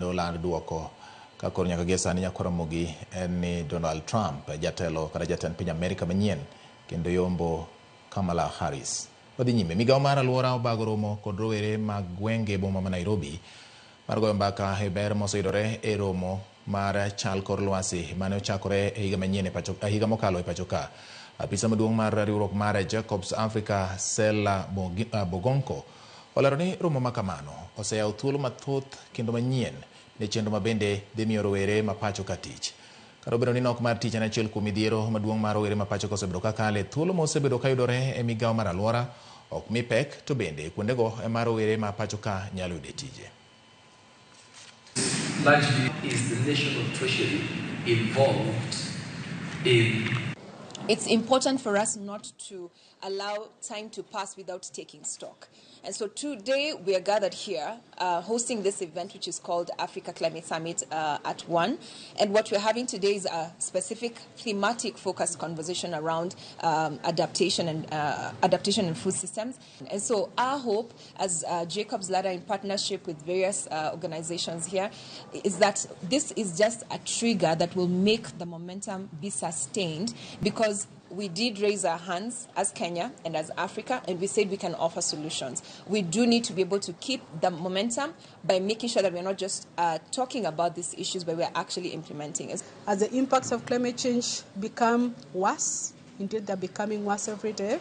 kendo land duoko. Ka koro nyaka gie sani nyakwar Ramogi en ni Donald Trump jatelo kata jatend piny Amerika manyien kendo yombo Kamala Harris. Wadhi nyime. Migawo mar alwora obago romo kod rowere mag gwenge e boma ma Nairobi mar goyo mbaka e ber moseyudore e romo mar chal kor lwasi mane ochakore e higa manyien e pacho, higa mokalo e pacho ka. Apisa maduong' mar riwruok mar Jacobs Africa Sela Bogonko olero ni romo ma kamano oseyawo thuolo mathoth kendo manyien ne chenro ma bende dhi miyo rowere ma pacho ka tich. Kata obedo ni nok mar tich en achiel kuom midhiero maduong' ma rowere ma pacho ka osebedo ka kale, thuolo ma osebedo ka yudore e migawo mar alwora ok mi pek to bende kuondego ema rowere ma pacho ka nyalo yude tije. Largely is the National Treasury involved in. It's important for us not to allow time to pass without taking stock. And so today we are gathered here hosting this event, which is called Africa Climate Summit at 1. And what we're having today is a specific thematic focused conversation around adaptation and food systems. And so our hope as Jacobs Ladder, in partnership with various organizations here, is that this is just a trigger that will make the momentum be sustained, because we did raise our hands as Kenya and as Africa, and we said we can offer solutions. We do need to be able to keep the momentum by making sure that we're not just talking about these issues, but we're actually implementing it. As the impacts of climate change become worse, indeed they're becoming worse every day,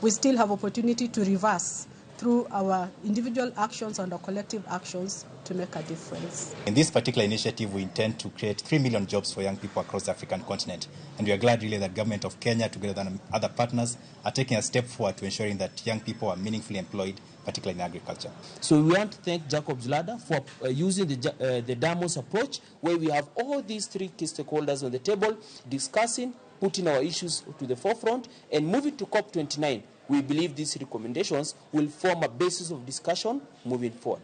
we still have opportunity to reverse through our individual actions and our collective actions to make a difference. In this particular initiative, we intend to create 3 million jobs for young people across the African continent. And we are glad really that government of Kenya, together with other partners, are taking a step forward to ensuring that young people are meaningfully employed, particularly in agriculture. So we want to thank Jacobs Ladder for using the Damos approach, where we have all these three key stakeholders on the table discussing, putting our issues to the forefront, and moving to COP29. We believe these recommendations will form a basis of discussion moving forward.